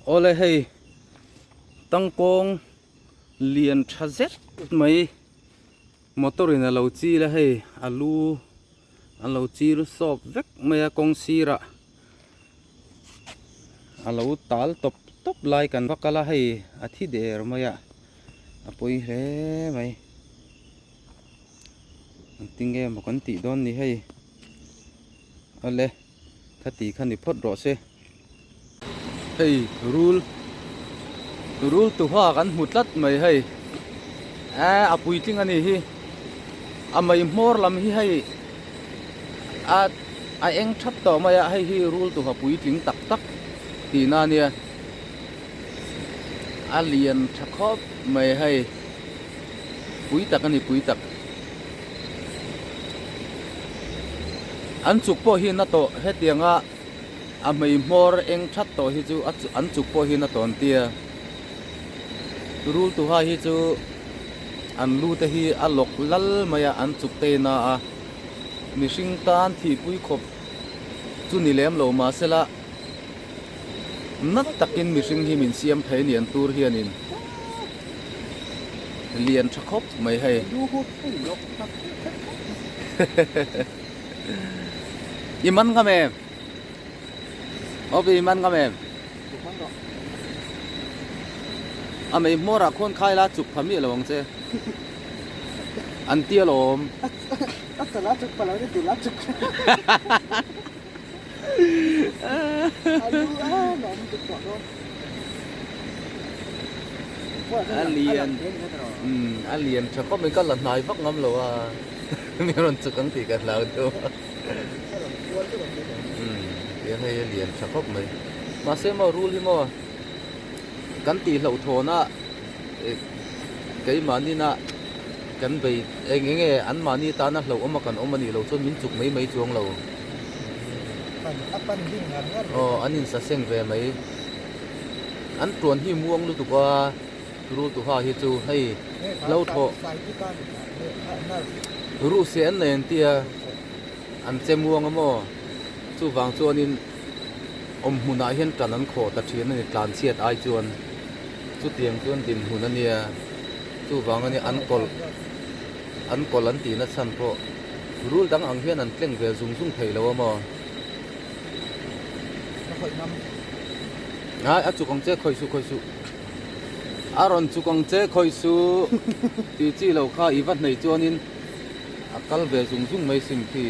Awle hei tangkawng lian tha zet mai motor in a lo chil a hei a lu a lo chil sawp vek mai a kawng sirah a lo tal tawp tawp lai kan va kal a hei a thi der mai a a pawi hle mai. Engtinge maw kan tih dawn ni hei awle khati kha ni phawt rawh se hei rul rul tuha kan hmu tlat mai hei eh a puitling a ni hi a mei hmawr lam hi hei a a eng thap tawh mai a hei hi rul tuha puitling tak tak tihna a nia a lian tha khawp mai hei. Pui tak a ni pui tak. An chuk pawh hi na tawh hetianga a hmei hmawr eng that tawh hi chu an chuk pawh hi na tawh an tia. Rul tuha hi chu an lu te hi a lawk lal mai a an chuk te na a. Mihring tan thihpui khawp chu ni lem lo mahsela na takin mihring hi min siam thei a ni an tur hianin. Lian tha khawp mai hei. I man ngam em? Awp i man ngam em? A mei hmawr ah khuan khai la chuk pha miah lo ang che. An ti alawm. A chal a chuk pha lo ni dul a chuk. A lian umm a lian tha khawp mai ka la hnai vak ngam lo a mi rawn chuk ang tih ka hlau deuh a umm tiang hei a lian tha khawp mai mahse maw rul hi maw kan tih hlauh thawn a keimahni na kan bei eng eng nge anmahni tana hlauh awm a kan awm a nih loh chuan min chuk mai mai chuang lo. Aw an insa seng ve mai. An tuan hi muang lutuk a rul tuha hi chu hei hlo thawh ruh se an nei an tia an che muang a maw chuvang chuanin awm hmunah hian tan an khawh ta thin a ni tlan chhiat ai chuan chutiang chuan dinhmun a nia chuvang a nia an kawlh an kawlh an tihna chhan pawh rul dang ang hian an tleng ve zung zung thei lo a maw? Ai a chuk ang che khawih suh khawih suh a rawn chuk ang che khawih suh tih chi lo kha i va hnaih chuanin a kal ve zung zung mai sim khi.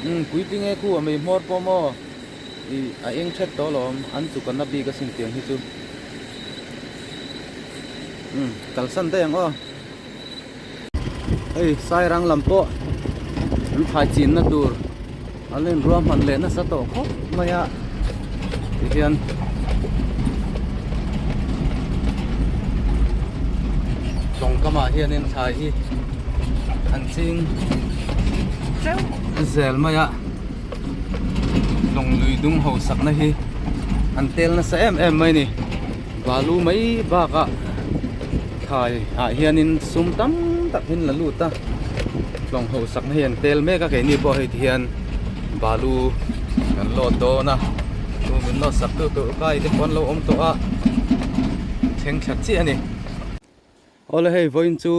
Umm puitling e khu a mei hmawr pawh maw ih a eng thet tawh alawm an chuk an la bik asin tiang hi chu umm kalsan daih ang aw. Hei Sairang lam pawh an thlai chinna tur an lo inruahman leh nasa tawh khawp mai a tihian tawngkamah hianin thlai hi an ching teuh zel mai a lawng lui dung ho sakna hi an tel nasa em em mai a ni. Balu mai bakah thlai ah hianin sum tam tak hin la lut a tlawng ho sakna hi an tel mek a keini pawh hei ti hian balu kan load dawn a chu min load sak tu tur kai te pawh an lo awm tawh a thleng thla chiah a ni. Awle hei vawiin chu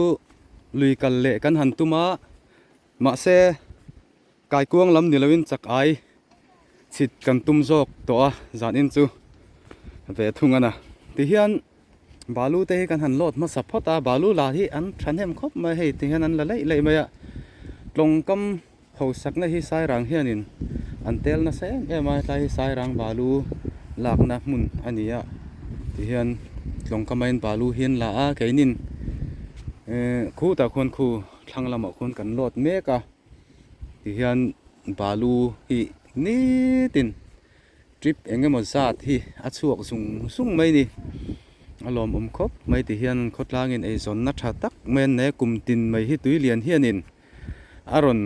lui kal leh kan han tum a mahse Kaikuang lam ni loin chak ai chhit kan tum zawk tawh a zanin chu ve thung a na. Tihian balu te hi kan han load hmasa phawt a, balu la hi an thahnem khawp mai hei tihian an la laih laih mai a. Tlawngkam hausakna hi Sairang hianin an tel nasa em em a, hetlai hi Sairang balu lakna hmun a ni a. Tihian tlawngkam aiin balu hi an la a, keinin eh khutah khuan khu thlang lamah khuan kan load mek a. Tihian balu hi nitin trip eng emaw zat hi a chhuak zung zung mai a ni. A lawmawm khawp mai tihian khawtlangin eizawnna tha tak mai an nei a, kum tin mai hi tui lian hianin a rawn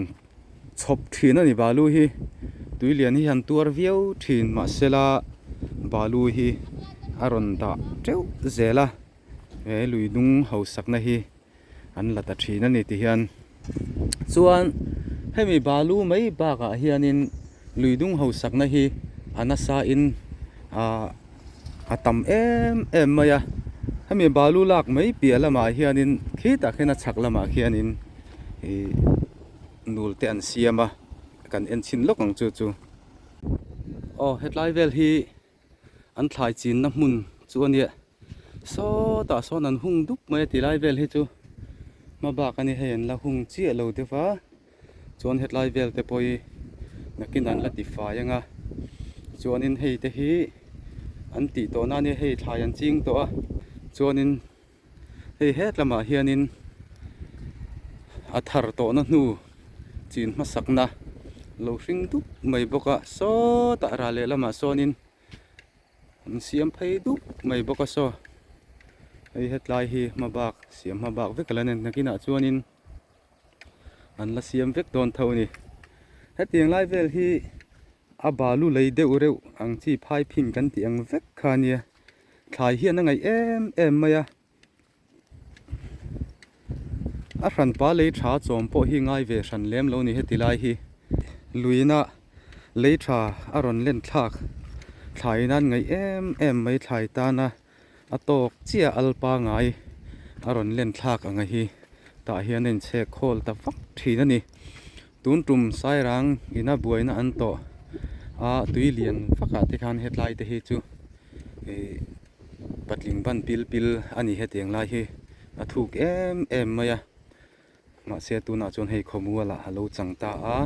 chhawp thin a ni balu hi. Tui lian hi han tuar viau thin mahsela balu hi a rawn dah teuh zel a, he lui hnung hausakna hi. an la ta thin a ni ti hian chuan hemi balu mai bakah hianin lui dung hausakna hi a nasa in ah a tam em em mai a hemi balu lak mai piah lamah hianin khitah khian a chhak lamah khianin ih nul te an siam a kan en chhin lawk ang chu chu aw hetlai vel hi an thlai chinna hmun chu a nia sawtah sawn an hung dup mai a ti lai vel hi chu hma bak a ni hei an la hung chiah lo deuh va chuan hetlai vel te pawh hi nakin an la ti fai ang a chuanin hei te hi an tih tawh na a nia hei thlai an ching tawh a chuanin hei het lamah hianin a thar tawhna hnu chin hmasakna lo hring dup mai bawk a sawtah ral leh lamah sawnin an siam phei dup mai bawk a saw hei hetlai hi hma bak siam hma bak vek a la ni nakinah chuanin. an la siam vek dawn tho a ni hetiang lai vel hi a balu lei deuh reuh ang chi phai phing kan tih ang vek kha a nia thlai hian a ngaih em em mai a a hranpa lei tha chawm pawh hi ngai ve hran lem lo a ni heti lai hi luina lei tha a rawn len thlak thlai nan ngaih em em mai thlai tana. A tawk chiah al pangai a rawn len thlak ang a hi tah hian a inchhek khawl ta vak thin a ni. Tun tum Sairang ina buaina an tawh a tui lian vakah te khan hetlai te hi chu ih patling ban pil pil a ni hetiang lai hi a thuk em em mai a. Mahse tunah chuan hei khawmualah a lo chang ta a,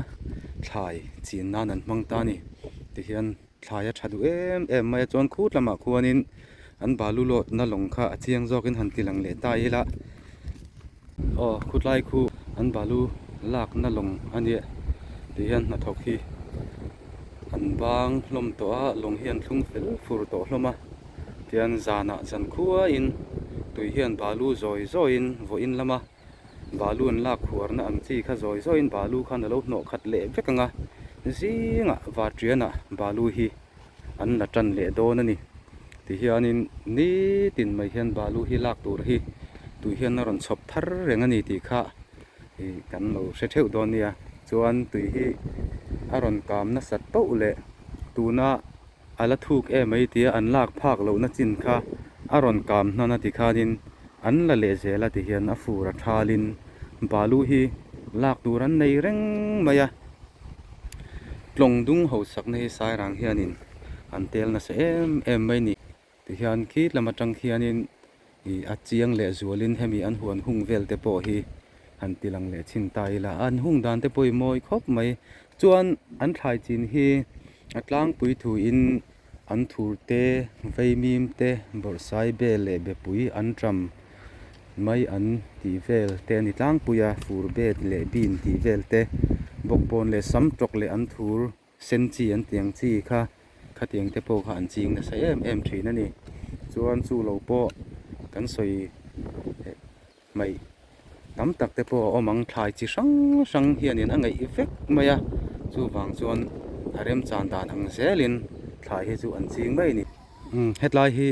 thlai chin nan an hmang ta a ni. Tihian thlai a tha duh em em mai a, chuan khut lamah khuanin an balu lawtna lawng kha a chiang zawkin han ti lang leh ta ila. Aw khutlai khu an balu lakna lawng a nia tihian hnathawk hi an bang hlawm tawh a, lawng hi an thlung fel fur tawh hlawm a. Tihian zanah zankhuain tui hian balu zawi zawiin vawiin lama Balu an lak khuarna ang chi kha zawi zawiin balu khan a lo hnawh khat leh vek ang a, zingah varṭianah balu hi an la ṭan leh dawn a ni. Tihianin nitin mai hian balu hi lak tur hi tui hian a rawn chhawp thar reng a ni tih kha ih kan lo hre theuh dawn nia. Chuan tui hi a rawn kam nasat pauh leh tuna A la thuk em mai tia an lak phak lohna chin kha a rawn kam hnan a ti khanin an la leh zel a ti hian a fur a thalin balu hi lak tur an nei reng mai a. Tlawng dung hausakna hi Sairang hianin an tel nasa em em mai ni ti hian khi lam atang khianin Ih a chiang leh zualin hemi an huan hung vel te pawh hi han ti lang leh chhin ta ila, an hung dan te pawh hi mawi khawp mai. Chuan an thlai chin hi a tlangpui thuin an thur te, veimim te, bawrhsai bel leh bepui an tram mai an tih vel te a ni tlangpui a, fur bet leh bean tih vel te, bawkbawn leh sam tawk leh an thur Sen chi an tiang chi kha khatiang te pawh kha an ching nasa em em thin a ni. Chuan chu lo pawh kan sawi hmaih tam tak te pawh a awm ang. Thlai chi hrang hrang hianin a ngaih vek mai a, chuvang chuan a remchan dan ang zelin thlai hi chu an ching mai a ni. Umm hetlai hi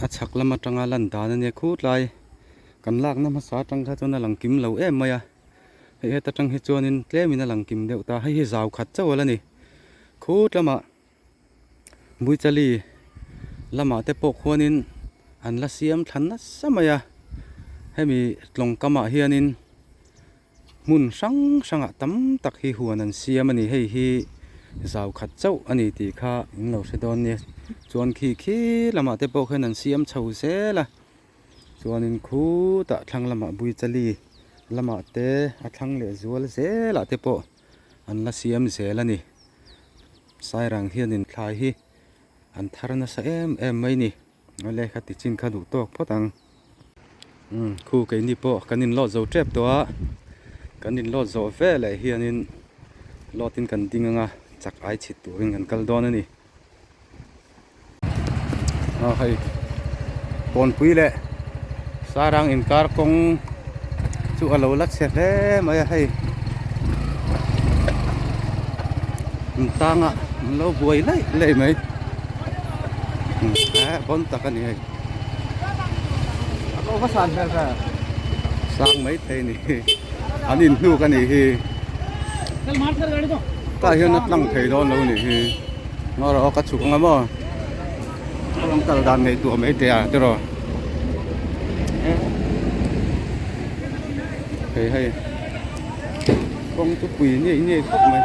a chhak lam atanga lan dan a nia khutlai kan lakna hmasa atang kha chuan a lang kim lo em mai a. Hei heta tang hi chuanin tlemin a lang kim deuh ta, hei hi zau khat chauh a la ni. Khut lamah Buichali lamah te pawh khuanin an la siam thla nasa mai a, hemi tlawng kamah hianin hmun hrang hrangah tam tak hi huan an siam a ni, hei hi zau khat chauh a ni tih kha in lo hre dawn nia. Chuan khi khi lamah te pawh khian an siam chho zel a. Chuanin khutah thlang lamah Buichali lamah te a thlang leh zual zelah te pawh an la siam zel a ni. Sairang hianin thlai hi an thar nasa em em mai ni. Awle kha ti chin kha duh tawk phawt ang. Umm khu keini pawh kan inlawt zo tep tawh a, kan inlawt zawh veleh hianin lawtin kan ding ang a, chak ai chhit turin kan kal dawn a ni. Aw hei kawnpui leh sarang inkar kawng chu a lo la chhe hle mai a hei an tang a an lo buai laih laih mai eh bon tak a ni hei sang mai thei a ni an inhnuk a nih hi. Tah hian a tlang thei dawn lo nih hi ngaw rawh aw ka chhuk ang a maw a rawn kal dan ngaihtuah mai teh a tiraw hei hei kawng chu pui ngei ngei khawp mai.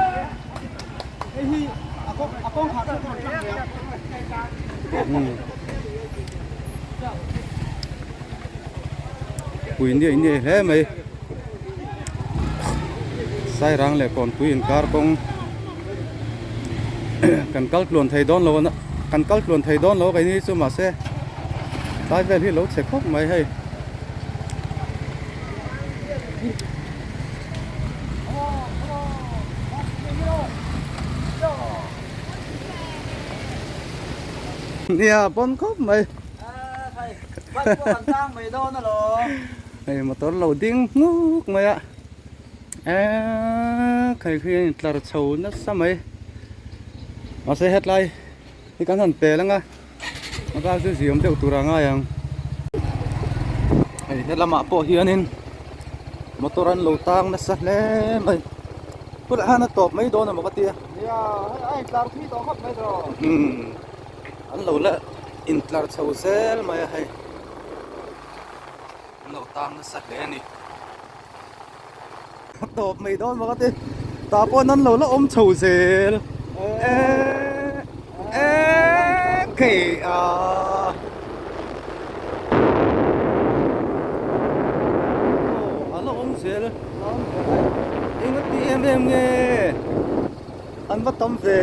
Pui ngei ngei hle mai. Sairang leh Kawnpui inkar kawng kan kal tluan thei dawn lo a kan kal tluan thei dawn lo a keini chu mahse tlai vel hi a lo chhe khawp mai hei. Nia pawn khawp mai. Hei motor lo ding hnuk mai a eee khai khi a intlar chho nasa mai mahse hetlai hi kan han pel ang a a bak chu ziam deuh tur a ngai ang hei helamah pawh hianin motor an lo tang nasa hle mai tunah hian a tawp mai dawn emaw ka tia umm an lo la intlar chho zel mai a hei. An lo tang nasa hle a ni. A tawp mai dawn bawk a ti. Tah pawh an lo la awm chho zel. Eee eee khei aa. Aw a la awm zel. Eng a ti em em nge? An va tam ve.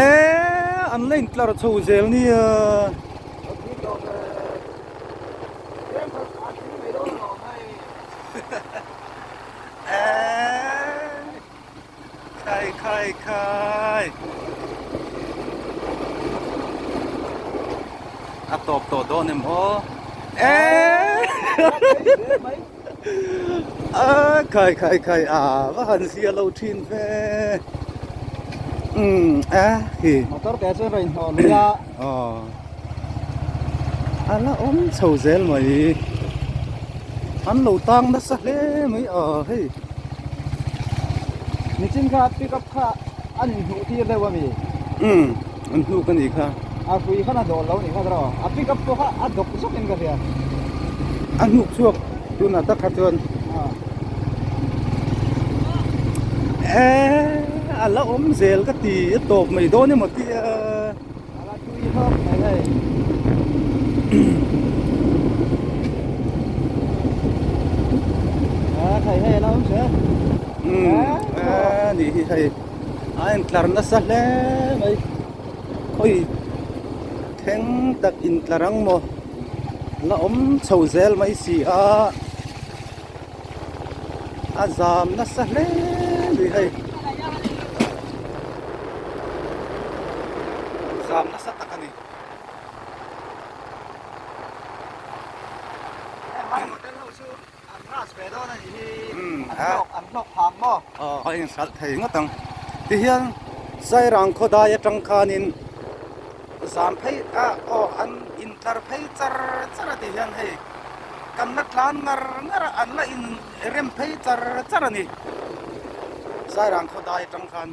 Eee an la intlar chho zel nia. Eee khai khai khai a tawp tawh dawn em aw eee a khai khai khai a va han zia lo thin ve umm a khi motor te chuan rawn inhnawh lui a aw a la awm chho zel mai an lo tang nasa hle mai a hei nichin kha pick up kha an inhnuh tir deuh ami umm an hnuk a nih kha a hrui khan a dawl lo nih kha tiraw a pick up pawh kha a dawk zawk in ka hria a hnuk chhuak tunah tak kha chuan eee a la awm zel ka ti a tawp mai dawn emaw tia a la tui hlawk mai hei a thei hei a la awm zel umm a nih hi hei a intlar nasa hle mai khawi thleng tak intlar ang maw la awm chho zel mai si a a zam nasa hle mai hei zam nasa tak a ni. An ras ve dawn a nih hi. An hlawk an hlawk phang maw? Aw a inhralh thei ngawt ang. Tihian Sairang khawdai atang khanin zam phei a aw an intlar phei char char a tihian hei kan la tlan ngar ngar a an la in rem phei char char a ni. Sairang khawdai atang khan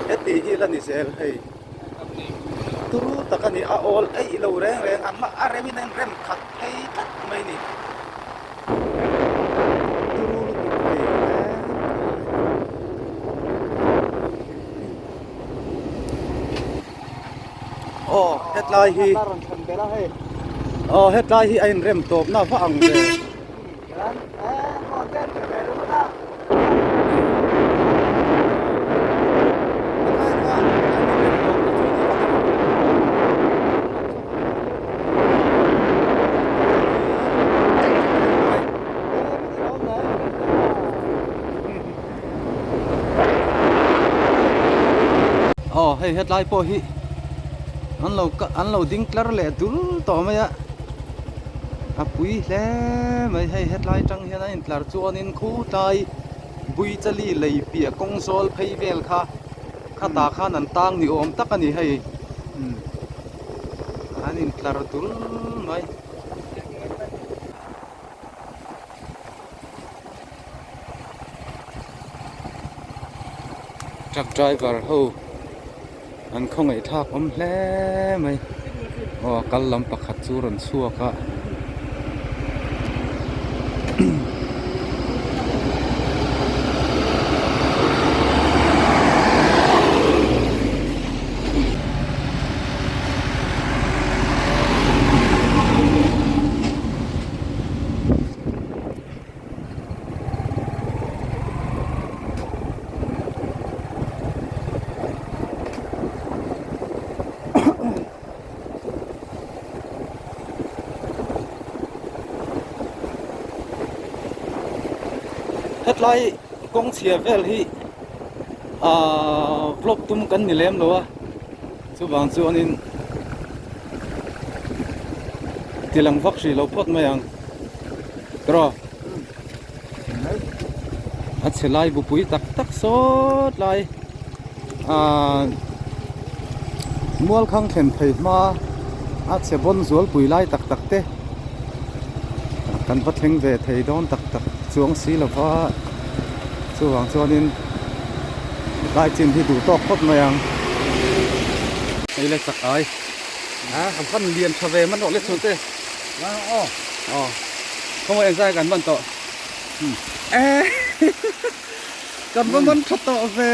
heti hi la ni zel hei turu tak a ni a awl eih lo reng reng an la a remin a inrem khat phei tlat mai a ni turu lutuk hei aw hetlai hi aw hetlai hi a inrem tawp na va ang ve. Aw hei hetlai pawh hi an lo an lo ding tlar leh dul tawh mai a. A pui hle mai hei hetlai tang hian a intlar chuanin khutlai Buichali lei piah kawng zawl phei vel kha khatah khan an tang ni awm tak a ni hei an intlar dul mai. Truck driver ho an khawngaih thlak awm hle mai aw a kal lam pakhat chu rawn chhuak a. Hetlai kawng chhia vel hi ahh vlog tum kan ni lem lo a chuvang chuanin tilang vak hrih lo phawt mai ang. Tawh a chhe lai bupui tak tak sawt lai ahh mual khang thlen thei hma a chhe bawn zual pui lai tak tak te kan va thleng ve thei dawn tak tak chuang si lo va chuvang chuanin tlai chin hi duh tawk phawt mai ang. Hei le chak ai a van lian tha ve man rawh le chhun te. Aw aw khawngaih engzai kan man tawh e kan va man tha tawh ve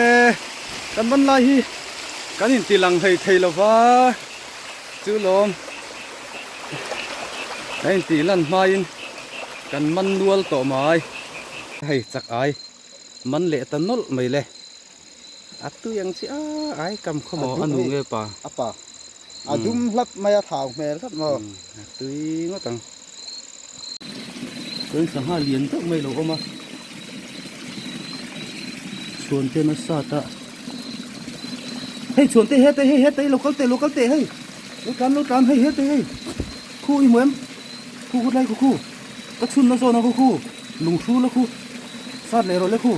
kan man lai hi kan inti lang hlei thei lo va chu lawm kan inti lan hmain kan man nual tawh mai hei chak ai man leh ta nawlh mai le. A tui ang chi a ai kam khaw maw a nu nge pa? A pa. A dum hlap mai a thau hmel hlap maw? A tui ngawt ang. Chuan sangha lian deuh mai lo awm a. Chhuan te nasa ta. Hei chhuan te hete hei hete lo kal teh lo kal teh hei. Lo tlan lo tlan hei hete hei. Khu i hmu em? Khu khu tlai khu khu. Ka chhun na zawn a khu khu. Lung hrul a khu. Sat leh rawh le khu.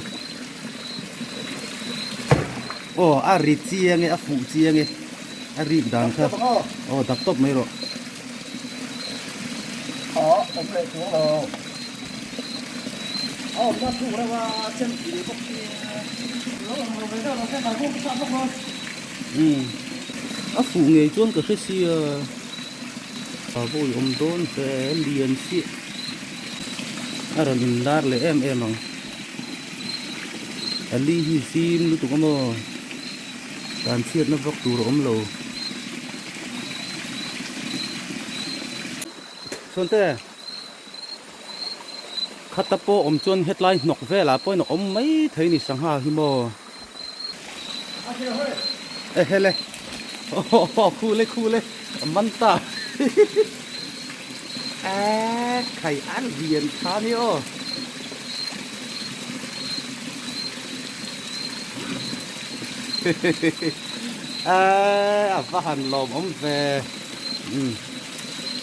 Aw a ri chiang e a fuh chiang e a rik dan kha aw dap tawp mai rawh. Aw awm leh chuang lo. A awmna thuk reuh a chem pil bawk sia. Lo awm lo ve deuh lo se kai kawng ka sah bawk lo. Umm a fuh ngei chuan ka hre sia. A vawi awm dawn ve lian chiah a rawn in lar leh em em ang a li hi zim lutuk a maw tan chhiatna vak tur a awm lo chuan te khata pawh awm chuan hetlai hnawk velah pawhin a awm mai thei a ni sangha hi maw. Ehele aw khu le khu le a man ta e khai an lian tha ni aw e a va han lawm awm ve um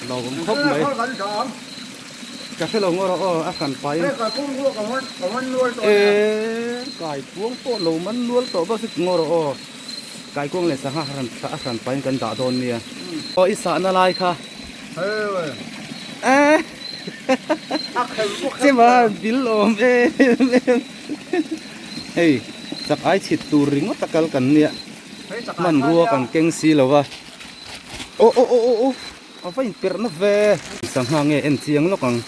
lawm awm khawp mai. Ka hre lo ngawr a aw a hran pahin eee kaikuang pawh lo man nual tawh bawk si ngawr a aw kaikuang leh sangha a hran pahin kan dah dawn nia aw i sahna lai kha eee chema bil awm em em hei chak ai chhit tur ringawt a kal kan nia hmanrua kan keng si lo va aw aw aw aw. A va inperh na ve. Sangha nge en chiang lawk ang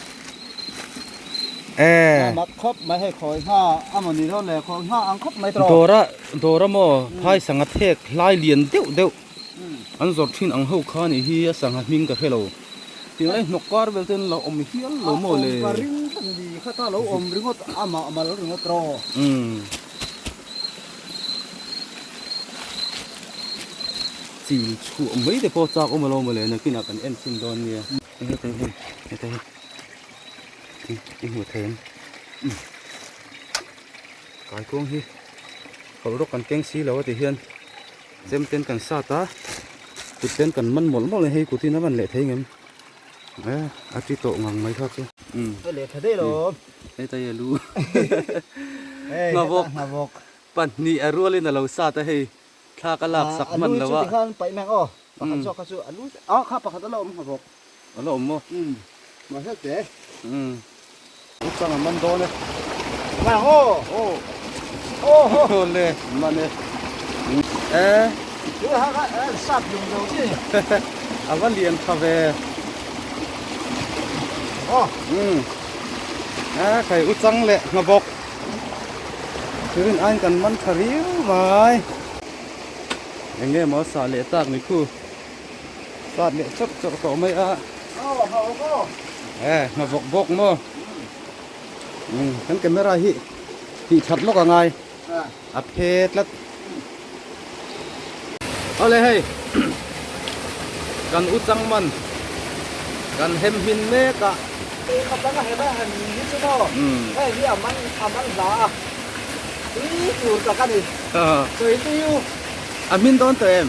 e. Mat khawp mai hei khawi ngha a maw ni dawn le khawi ngha ang khawp mai tawh. Dawra dawra maw phai sangha thek hlai lian deuh deuh an zawrh thin ang ho kha nih hi a sangha hming ka hre lo. Tiang lai hnawk kar vel ten lo awm hial lo maw le. A awm ka ring tlat ni kha ta lo awm ringawt amah mal ringawt rawh. Umm. Chil chhuah mai te pawh chak awm alo mawle nakinah kan en chhin dawn nia. Heta hi heta hi i hmu thei ang kaikuang hi hawlh rawk kan keng si lo a ti hian chem ten kan sat a kut ten kan man mawlh mawlh a hei kutin a man leh thei ngem e a ti tawh ngang mai kha chu. Hei leh tha daih lo. Heta hi a lu. Nghavawk. Nghavawk. Pahnih a rualin a lo sat a hei. Thla ka lak sak hman lo a. A lu chu tikhan paih mek aw. Pakhat zawk kha chu a lu a kha pakhat a la awm ngha bawk. A la awm maw? Umm. Mahse te. Umm. Uchang an man dawn e. Ngang aw. Aw. Awle man e. E. A va lian tha ve. Umm. E khai u chang leh ngha bawk. Turin aiin kan man tha riau mai. Eng nge maw sah leh tak ni khu. Sat leh chawrh chawrh tawh mai a. E ngha bawk bawk maw. Umm kan camera hi tih that lawk a ngai a phe tlat awle hei kan u chang man kan hem hmin mek a a hmin dawn tawh em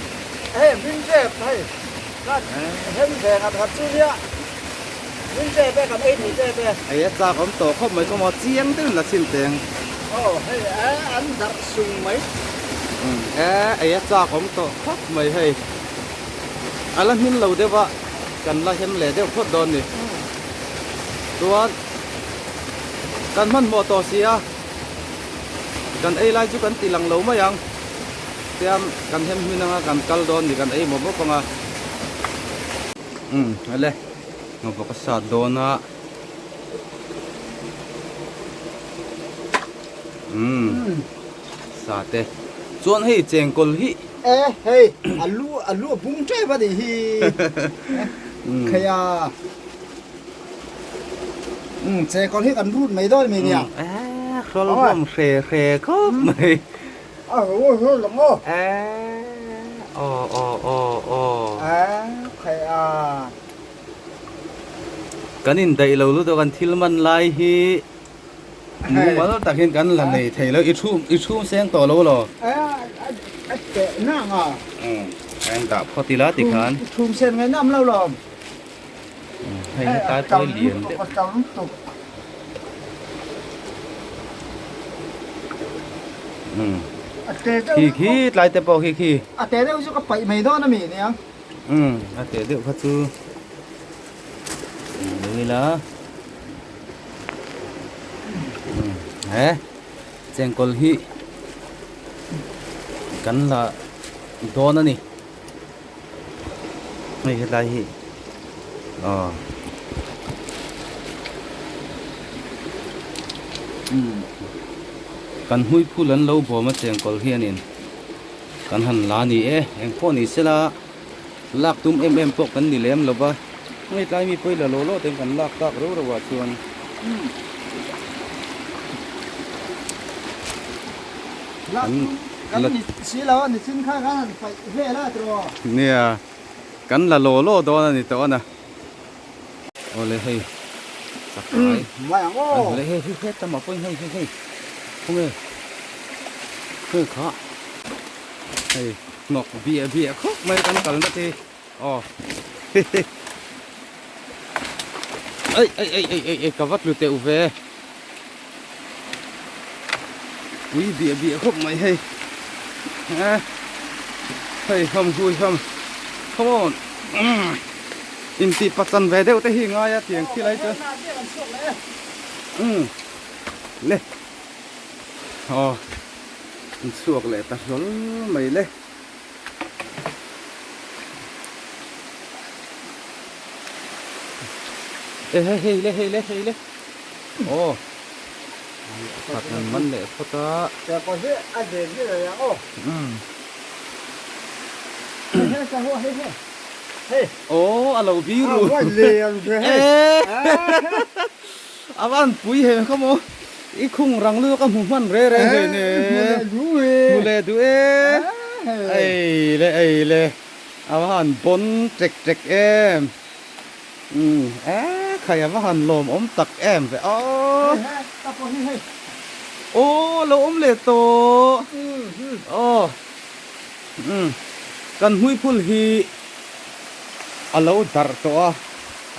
Ei a chak awm tawh khawp mai kawm a, chiang deuhin la chhin teng. Ei a chak awm tawh khawp mai hei. A la hmin lo deuh a, kan la hem leh deuh phawt dawn ni. Chuan kan hmanhmawh tawh si a, kan ei lai chu kan ti lang lo mai ang. Tiam kan hem hmin anga kan kal dawn ni kan ei mawp mawp anga. Umm ale ngawpawh ka sat dawn a. Umm sa te chuan hei chengkawl hi. E hei a lu a lu a bung tep a nih hi kheia umm chengkawl hi kan rut mai dawn mi nia. E hrawl hlawm hre hre khawp mai. Kan indaih lo lutuk an thil man lai hi mumal takin kan la nei thei lo i chhum i chhum seng tawh lo law. A in dah phawt ila tikhan. Hei hetlai pawh hi lian deuh. Khi khi tlai te pawh khi khi. A te deuh chu ka paih mai dawn a mi nia. Umm a te deuh kha chu lo ila. Umm he chengkawl hi kan la dawn a ni. Hei helai hi aw kan hmui phul an lo bawm a chengkawl hianin kan han la ni e eng pawh ni sela lak tum em em pawh kan ni lem lo va hei tlai mi pawh i la law law ten kan lak tak reuh reuh ah chuan. Nia kan la law law dawn a ni tawh a na. Awle hei chakai awle hei hei hei tamah pawhin hei hei hei khawnge hei kha hei hnawk biah biah khawp mai kan kalna te aw hehe ai ai ai ai ai ka va tlu teuh ve. Pui biah biah khawp mai hei eh hei ham hui ham come on intih pachan ve deuh te hi ngai a tiang khi lai chuan umm le aw an chhuak leh ta hlawl mai le. E hei hei le hei le hei le aw khat an man leh phawt a. Aw a lo bi ru a van pui he kha maw i khung rang lutuk a hmu hman re re hei ne hmu leh duh e ei le ei le a va han bawn tek tek em. Umm e khai a va han lawm awm tak em ve aw. Aw lo awm leh tawh aw umm kan hmuiphul hi a lo darh tawh a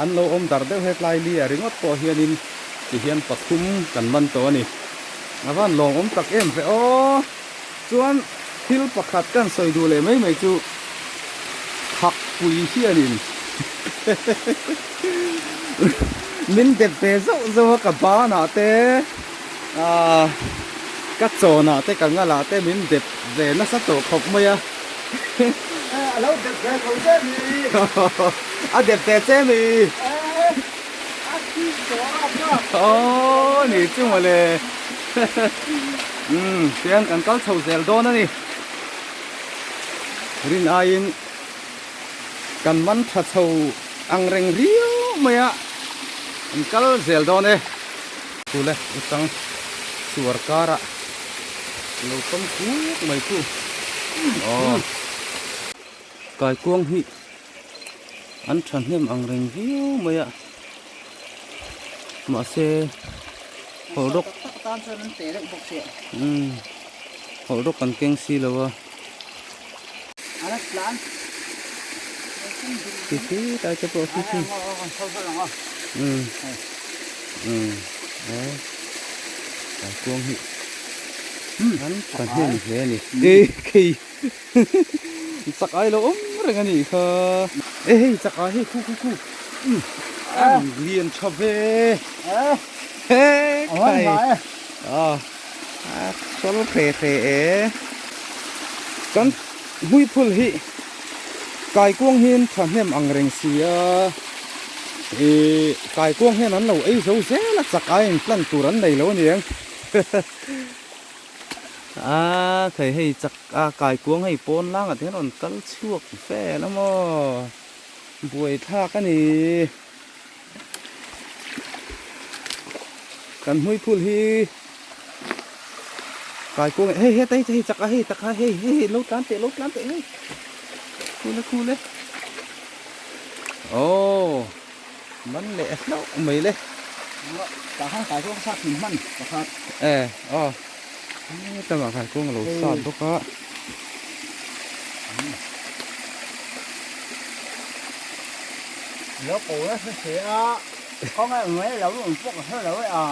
an lo awm darh deuh hetlai li a ringawt pawh hianin ti hian pathum kan man tawh a ni a va han lawm awm tak em ve aw chuan thil pakhat kan sawi duh leh mai mai chu Thakpui hianin min dep ve zauh zauh a ka banah te ahh. Ka chawnah te ka ngalah te min dep ve nasa tawh khawp mai a. A lo dep ve tho che mi. A dep ve che mi. A thi tawh a bak. Aw ni chu mawle. Umm tiang kan kal chho zel dawn a ni. Rin aiin kan man tha chho ang reng riau mai a. Kan kal zel dawn e. Chule u chang suar karah lo tawm kuk mai chu aw kaikuang hi an thahnem ang reng viau mai a mahse hawlh rawk umm hawlh rawk kan keng si lo a khi khi tlai te pawh khi khi umm umm aw kaikuang hi an thahnem hle a ni e khei chak ai lo awm reng a nih kha e hei chak ai hei khu khu khu umm an lian tha ve he khai a a sawl hre hre e kan hmuiphul hi kaikuang hian thahnem ang reng si a ih kaikuang hian an lo ei zo zel a chak aiin plan tur an nei lo a niang a thei hei chak a kaikuang hei pawn langah te hian rawn kal chhuak vel a maw buaithlak a ni. Kan hmuiphul hi kaikuang hei heta hi hei chak a hei tak a hei hei lo tlan teh lo tlan teh hei khule khule aw man leh hlauh mai le tah khan kaikuang sat hmun hman pakhat e aw hetah kaikuang a lo sat bawk a. Lo ko la hre hre a, khaw ngai mai lo awm pawh ka hre lo e a.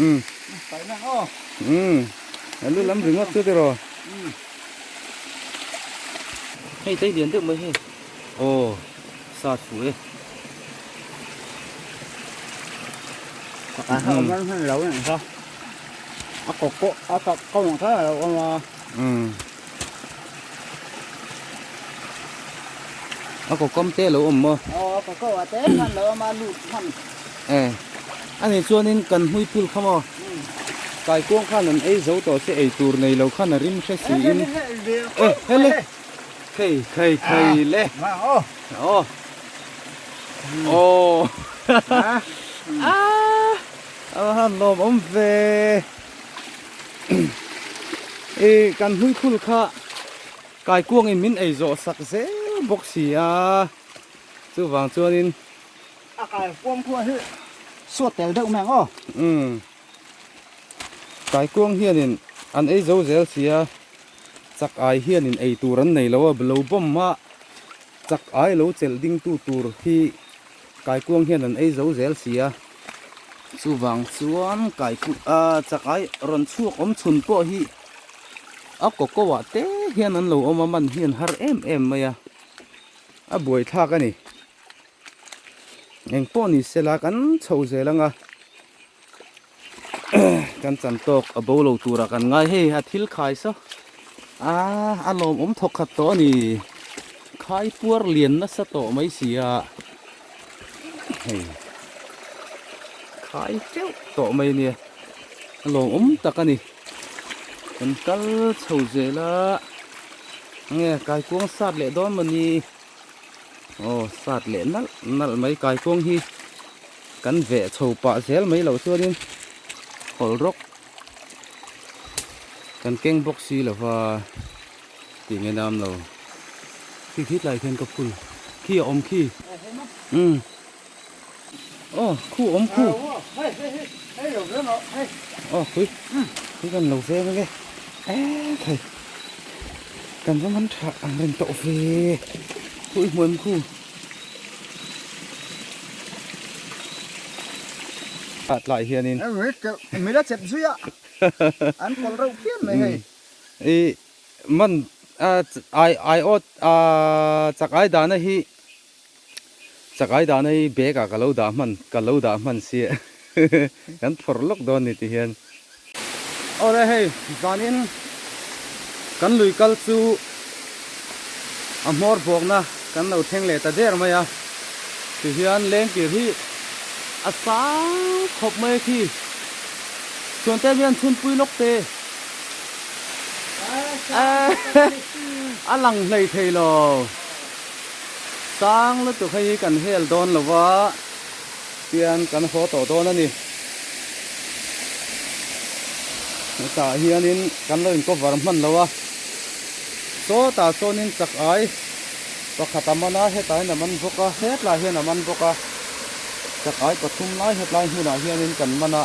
Umm. Paih na aw. Umm. A lu lam ringawt chu tiraw. Umm. Hei tei lian deuh mai hei. Aw sat fuh e. A awm ran hman lo nih kha. A kawk pawh a kawk kawng kha a lo awm a. Umm. A kawk kam te a lo awm maw? Aw a kawk kawk ah te khan lo awm a lut hman. E ani chuanin kan hmui phul kha maw? Kaikuang khan an ei zo tawh se ei tur nei lo khan a rim hre siin. E hele khei khei khei le. Aw. Aw. Aaa. A han lawm awm ve. I kan hmuiphul kha kaikuangin min ei zawh sak zel bawk si a, chuvang chuanin. A kaikuang khuah hi suat tel deuh mai ang aw. Umm. Kaikuang hianin an ei zo zel si a, chak ai hianin ei tur an nei lo a, lo bomb a, chak ai lo chelh ding tu tur hi Kaikuang hian an ei zo zel si a, chuvang chuan kaiku ah chakai rawn chhuak awm chhun pawh hi a kaw kaw ah te hian an lo awm a, man hi an har em em mai a, a buaithlak a ni. Eng pawh ni sela kan chho zel ang a, kan chan tawk a bo lo turah kan ngai hei a thil khai saw ah a lawmawm thawk khat tawh a ni khai puar lian nasa tawh mai si a hei khai teuh tawh mai ania a lawmawm tak a ni kan kal chho zel a enge kaikuang sat leh dawn maw ni aw sat leh nalh nalh mai kaikuang hi. Kan veh chho pah zel mai loh chuanin hawlh rawk kan keng bawk si lova tih nge nam lo. Khi khi tlai khian ka phul khi a awm khi umm aw khu awm khu aw khui khui kan lo veng ange e thei kan va man tha ang reng tawh ve khui hmuam khu. Ah tlai hianin. Mi la chep zui a, an kawlh reuh phian mai hei. I man ai ai awt chak ai dahna hi chak ai dahna hi bag ah ka lo dah hman ka lo dah hman sia. Kan phawrh lawk dawn ni ti hian. Awle hei zanin kan lui kal chu a hmawr buakna kan lo thleng leh ta der mai a. Tihian lengkir hi a sang khawp mai a khi. Chhuante hian chhunpui lawk te a lang hlei thei lo. Sang lutuk hei hi kan hel dawn lo va. Tian kan haw tawh dawn a ni. Hetah hianin kan lo in cover hman lo a. Sawtah sawnin chak ai pakhat a man a, hetah hian a man bawk a, hetlai hian a man bawk a. Chak ai pathum lai hetlai hmunah hianin kan man a.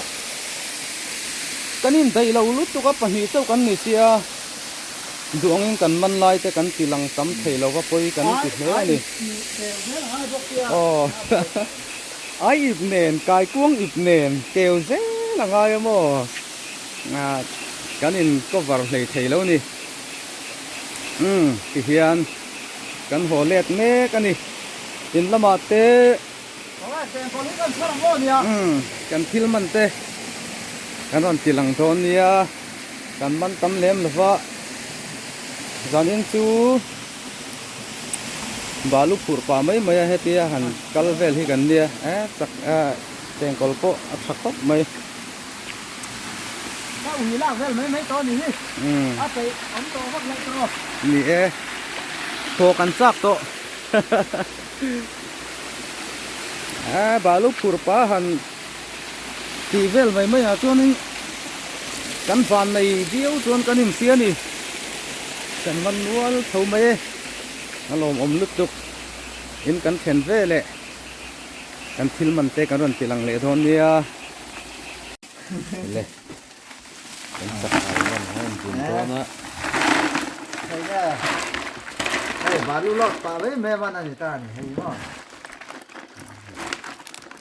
Kan indaih lo lutuk a, pahnih chauh kan ni sia. Duh angin kan man lai te kan ti lang tam thei lo va pawi kan ti hle a ni. Aw ai ip nen kaikuang ip nen keu zel a ngai a maw kan in cover hlei thei lo ni. Umm ti hian kan haw let mek a ni. In lamah te umm kan thil man te kan rawn ti lang dawn nia. Kan man tam lem lo va, zanin chu balu phurh pah mai mai a hetia han kal vel hi kan nia e chak chengkawl pawh a tha khawp mai. Ka ui lak vel mai mai tawh a ni hi, a peih awm tawh vak loh tawh. Ni e, thaw kan chak tawh. E balu phurh pah han. Tih vel mai mai ah chuanin kan van nei viau chuan kan inhria a ni. Kan man nual tho mai e. A lawmawm lutuk in kan thlen ve leh kan thil man te kan rawn ti lang leh dawn nia. Le kan chakkai man a in bun dawn a. Hei nge hei balu lawk pah mai mai man a ni ta a ni hei maw.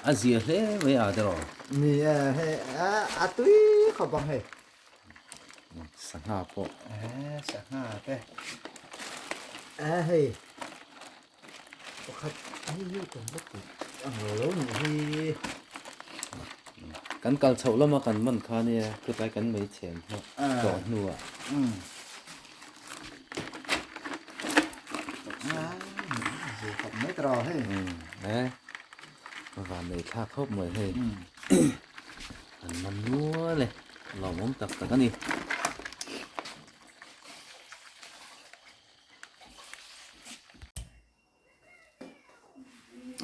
A zia hle mai a tiraw? Ni e, hei a tui khawp ang hei. Sangha pawh. E sangha te. E hei pakhat hi hi kan va tih ang lo lo nih hi. Kan kal chhoh lama kan man kha nia chutlai kan mei chhem tawh hnuah. Van nei thlak khawp mai hei an man nual e lawmawm tak tak a ni.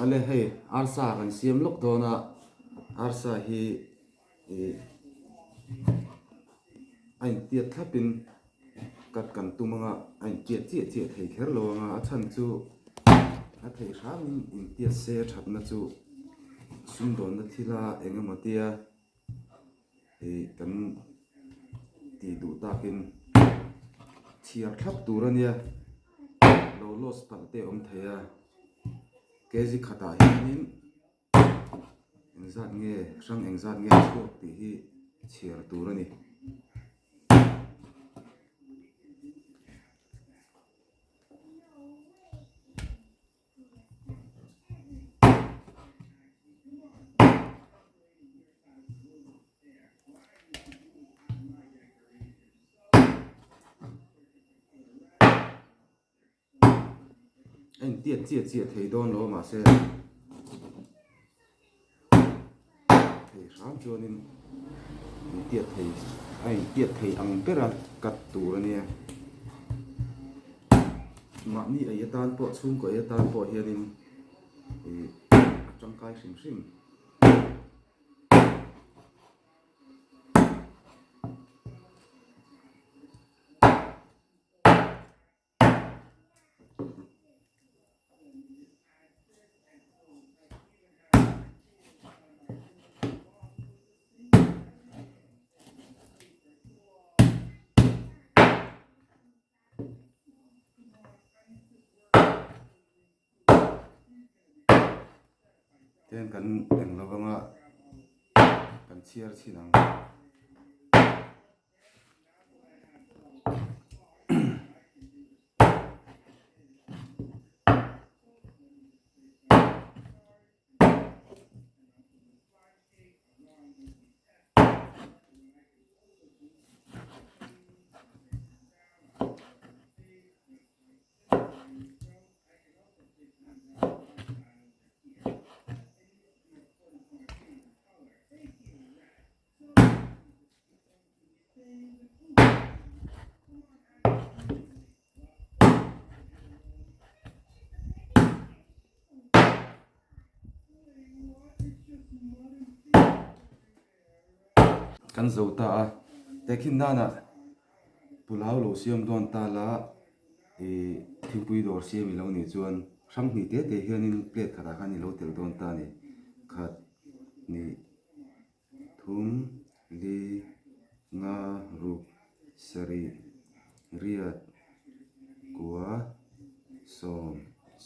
Ale hei arsa kan siam lawk dawn a arsa hi ih a intiat thlap in cut kan tum anga a intiat chiah chiah thei kher lo anga a chhan chu a theih hram in intiat se thatna chu sumdawnna thil a eng emaw tia ih kan tih duh takin chhiar thlap tur a nia lo loss palh te a awm thei a kg khatah hianin engzat nge hrang engzat nge chhuak tih hi chhiar tur a ni. A intiat chiah chiah thei dawn lo a mahse thei hram chuanin intiat thei a intiat thei ang bera cut tur a nia mahni ei atan pawh chhungkaw ei atan pawh hianin ih a tangkai hrim hrim. Ten kan eng lo anga kan chhiar chhin ang. Kan zo ta a, tehkhin danah pulao lo siam dawn ta la ih thingpui dawr siam i lo nih chuan hrang hnih te te hianin plate khatah khan i lo tel dawn ta a ni khat hnih thum li nga ruk sarih riat kua sawm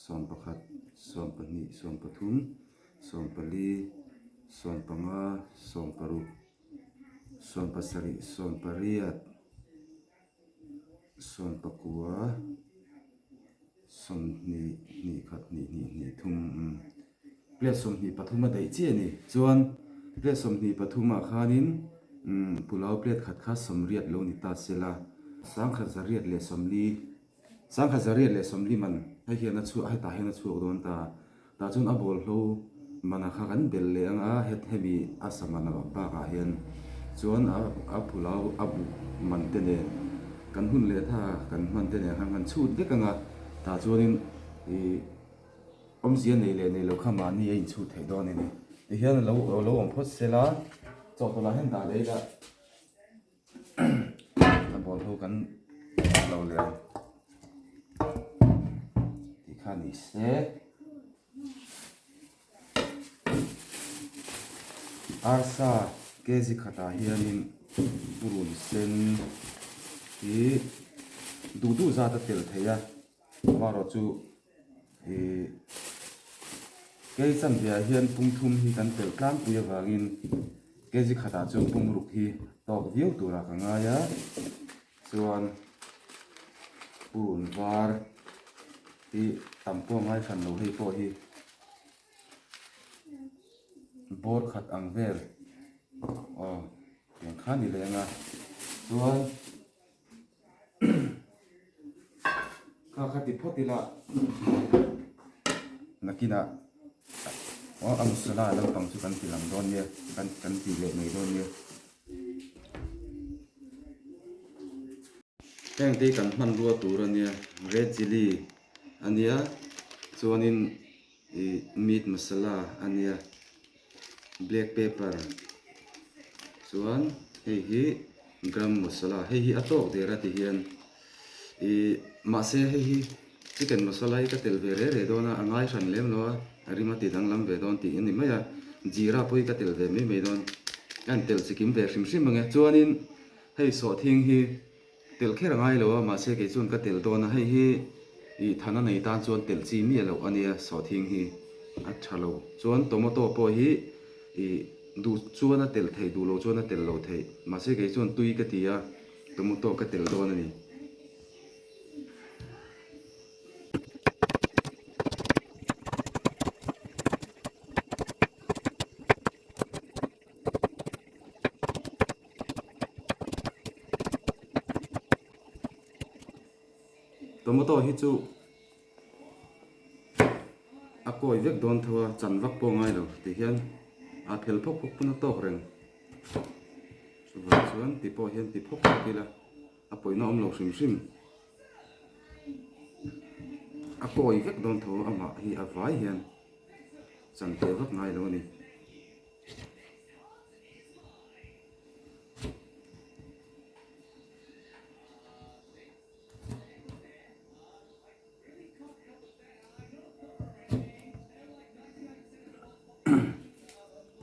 sawmpakhat sawmpahnih sawmpathum. Sawmpali, sawmpanga, sawmparuk, sawmpasarih, sawmpariat, sawmpakua, sawmhnih, hnih khat, hnih hnih, hnih thum umm plate 23 a daih chiah a ni. Chuan plate 23 ah khanin umm pulao plate khat kha 80 lo ni ta sela, sangkhat zariat leh 40 Sangkhat 140 man hei hian a chhuah hetah hian a chhuak dawn ta. Tah chuan a bawlhlo mana kha kan bel leh ang a, het hemi a sa man bakah hian chuan a a phulau a buh man te nen kan hun leh tha kan hman te nen khan kan chhut vek ang a, tah chuanin ih awmzia nei leh nei lo kha mahni a inchhut theih dawn a ni. Tihian a lo lo awm phawt sela chawhtawlh ah hian dah leh ila. A ball ho kan lo leh ang tih kha ni se arsa kg khatah hianin purun sen hi duh duh zat a tel thei a amaherawhchu Ih kei chanve ah hian pum thum hi kan telh tlangpui avangin kg khatah chuan pum ruk hi tawk viau turah ka ngai a chuan purun var hi tam pawh a ngai hran lo hei pawh hi bawr khat ang vel aw tiang kha ni leng a chuan. Kha kha ti phawt ila nakinah aw a masala lampang chu kan ti lang dawn nia kan kan ti leh mai dawn nia. Heng te hi kan hmanrua tur a nia red chilli a nia chuanin ih meat masala a nia black pepper chuan hei hi gram masala hei hi a tawk der a ti hian ih mahse hei hi chicken masala hi ka tel ve reh reh dawn a a ngai hran lem lo a a rim a ti danglam ve dawn tih a ni mai a jeera pawh hi ka tel ve mai mai dawn a intel chikim ve hrim hrim ang e chuanin hei sawhthing hi. Telh kher a ngai lo a, mahse kei chuan ka telh dawn a, hei hi ih thana nei tan chuan telh chi miah loh a nia, sawhthing hi a tha lo. Chuan tomato pawh hi ih duh chuan a telh theih, duh lo chuan a telh lo theih, mahse kei chuan tui ka ti a, tomato ka telh dawn a ni. Tomato hi chu a kawi vek dawn tho a chan vak pawh ngai lo ti hian a phel phawk phawk pawn a tawk reng chuvang chuan ti pawh hian ti phawk phawk ila a pawina awm lo hrim hrim a kawi vek dawn tho amah hi a vai hian chan teh vak ngai lo a ni.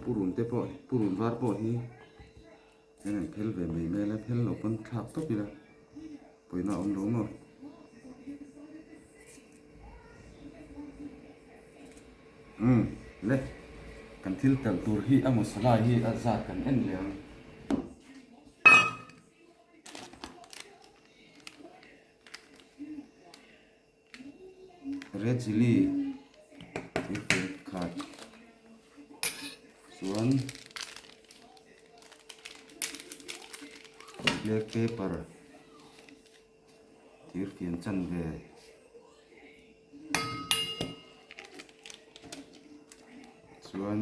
Purun te pawh purun var pawh hi hian an phel ve mai mai a phel loh pawn thlak tawp ila pawina a awm lo maw. Umm le kan thil telh tur hi a masala hi a zat kan en leh ang. Red chilli thirfian khat chuan black pepper thirfian chanve. Chuan.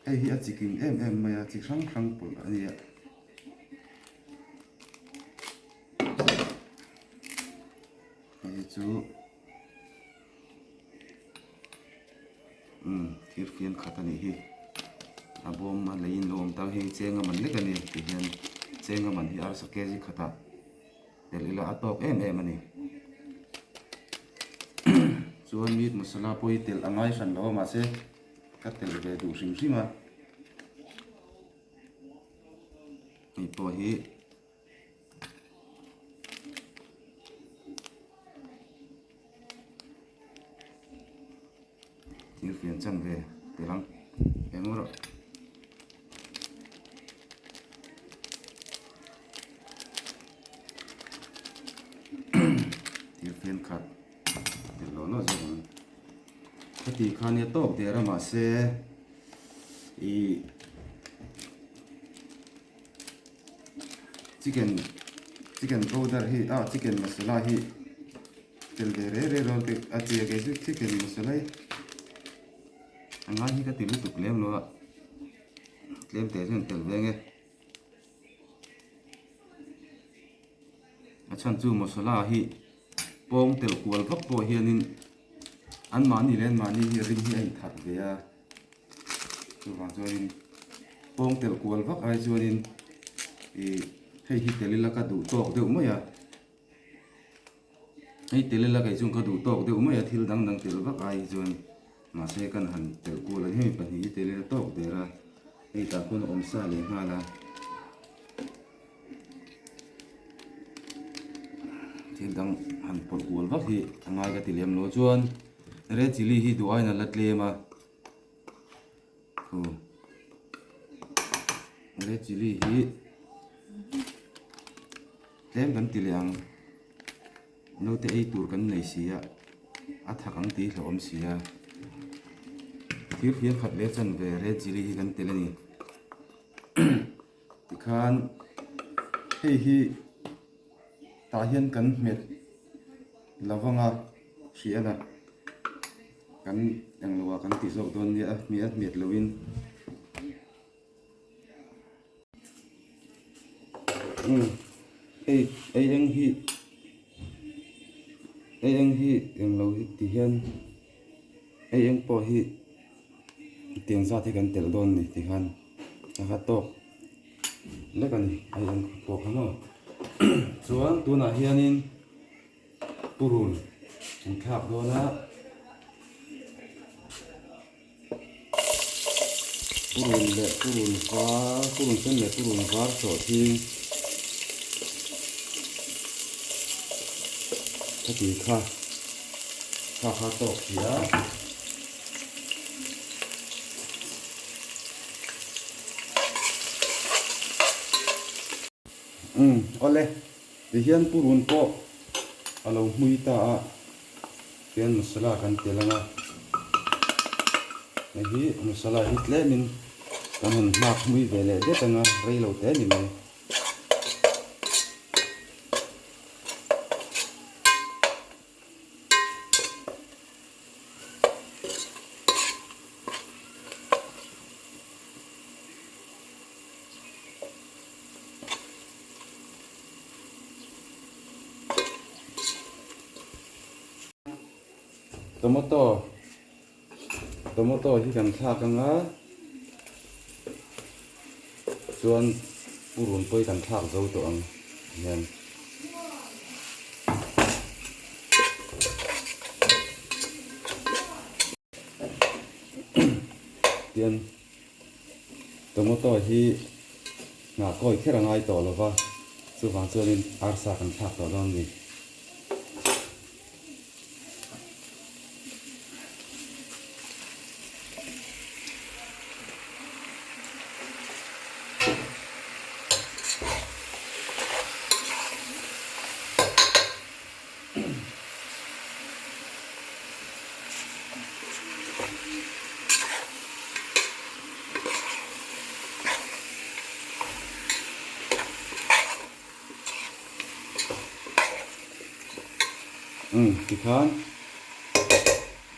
Hei hi a chikim em em mai a, chi hrang hrang pawlh a ni a. Hei hi chu umm thir fian khat a nih hi. A bawm a leiin lo awm ta hei cheng a man lek a ni ti hian cheng a man hi arsa kg khatah telh ila a tawk em em a ni. Chuan meat masala pawh hi telh a ngai hran lo a mahse ka telh ve duh hrim hrim a. Hei pawh hi thil fian chan ve tel ang eng rawh. Thil fian khat tel lo lo zawk ang. Heti kha nia tawk der a mahse ih chicken chicken powder hi ah chicken masala hi tel ve rei rei dawn tih a tia kei chu chicken masala hi a ngai hi ka ti lutuk lem lo a tlem teh chuan tel ve ang e a chhan chu masala hi pawng tel kual vak pawh hianin anmahni leh anmahni hi rim hi a inthat ve a. Chuvang chuanin pawng telh kual vak ai chuanin ih hei hi tel ila ka duh tawk deuh mai a hei tel ila kei chuan ka duh tawk deuh mai a thil dang dang telh vak ai hi chuan mahse kan han telh kual a hemi pahnih hi tel ila tawk der a hei tah khuan a awm sa leh nghal a thil dang han pawlh kual vak hi a ngai ka ti lem lo chuan red chilli hi duh aiin a la tlem a. Red chilli hi tlem kan ti leh ang naute ei tur kan nei si a a thak ang tih hlauhawm si a thir fian khat leh chanve red chilli hi kan tel a ni tikhan hei hi tah hian kan hmet lovanga hriat a. Kan englo ah kan ti zawk dawn nia a hmiah hmiat lo in umm hei ei eng hi ei eng hi englo hi ti hian ei eng pawh hi tiang zat hi kan telh dawn a ni ti khan a kha tawk lek a ni ei eng pawh kha maw chuan tunah hianin. Purun an thlak dawn a, purun leh purun var purun sen leh purun var sawhthing heti kha kha kha tawk thei a. Umm awle. Tihian purun pawh a lo hmui ta a, tihian masala kan tel ang a, hei hi masala hi tlemin kan han hmak hmui ve leh det ang a, rei lo te ni mai. Tomato tomato hi kan thlak ang a chuan purun pawh hi kan thlak zo tawh ang hian. Tian Tomato hi nghah kawi kher a ngai tawh lo va, chuvang chuanin arsa kan thlak tawh dawn a ni. Umm tikhan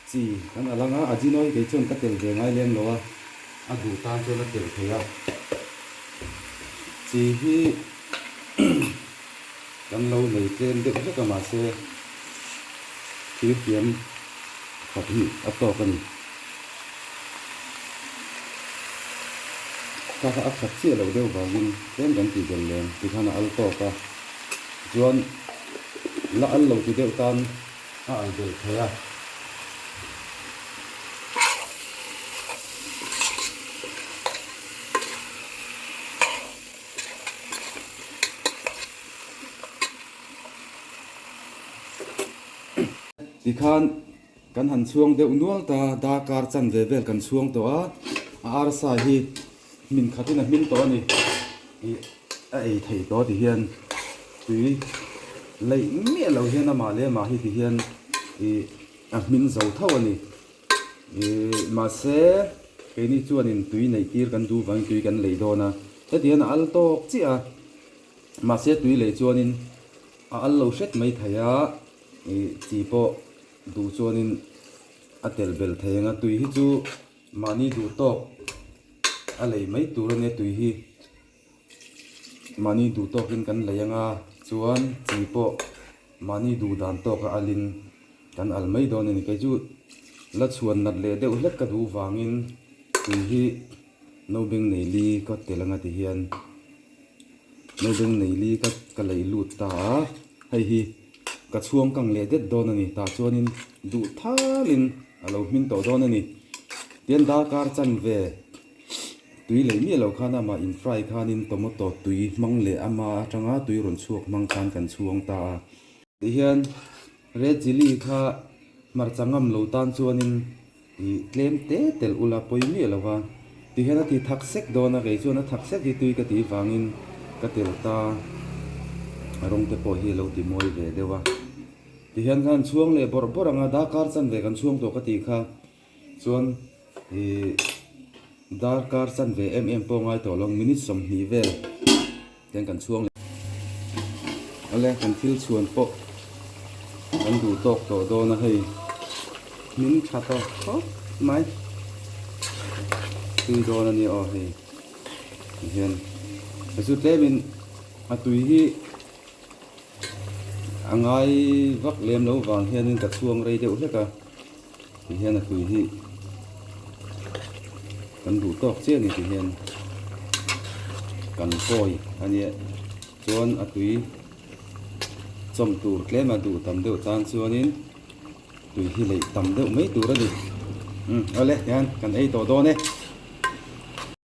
chi kan a lang a ajinoy kei chuan ka tel ve ngai lem lo a. a duh tan chuan a telh thei a. Chi hi kan lo nei tlem deuh hlek a mahse thir thiam khat hi a tawk a ni. Kha kha a khat chiah loh deuh vangin tlem kan tih belh lem tikhan a al tawk a chuan la al lo ti deuh tan a al belh thei a. Tikhan kan han chhuang deuh nual ta, darkar chanve vel kan chhuang tawh a, a arsa hi hmin khatin a hmin tawh a ni. Ih a ei thei tawh ti hian tui leih miah lo hian amah leh amah hi ti hian ih a hmin zo tho a ni. Ih mahse keini chuanin tui neih tir kan duh vangin tui kan lei dawn a, heti hian a al tawk chiah a, mahse tui lei chuanin a al lo hret mai thei a, ih chi pawh duh chuanin a telh belh thei ang a, tui hi chu mahni duh tawk a lei mai tur a nia tui hi. Mahni duh tawkin kan lei anga chuan chi pawh mahni duh dan tawka alin kan al mai dawn a ni. Kei chu la chhuan nat leh deuh hlek ka duh vangin tui hi naubeng nei li ka tel anga ti hian naubeng nei li ka ka lei lut ta a, hei hi ka chhuang kang leh det dawn a ni. Tah chuanin duh thalin a lo hmin tawh dawn a ni. Tian darkar chanve. Tui lei miah lo khan amah in fry khanin tomato tui hmang leh ama atanga tui rawn chhuak hmang khan kan chhuang ta a. Tihian red chilli kha hmarcha ngam lo tan chuanin ih tlem te telh ula pawi miah lo va. Tihian a ti thak sek dawn a, kei chuan a thak sek hi tui ka tih vangin ka telh ta a rawng te pawh hi a lo ti mawi ve deuh a. Tihian khan chhuang leh bawrh bawrh ang a, darkar chanve kan chhuang tawh ka tih kha chuan. Ih darkar chanve em em pawh ngai tawh lo minute 20 vel ten kan chhuang leh awle kan thil chhuan pawh kan duh tawk tawh dawn a hei hmin tha tawh khawp mai tui dawn a nia aw hei tihian chu tlemin a tui hi a ngai vak lem lo vang hianin ka chhuang rei deuh hlek a. Ti hian a tui hi kan duh tawk chiah a ni ti hian kan kawi a nia chuan a tui chawm tur tlem a duh tam deuh tan chuanin tui hi leih tam deuh mai tur a ni umm awle tihian kan ei tawh dawn e.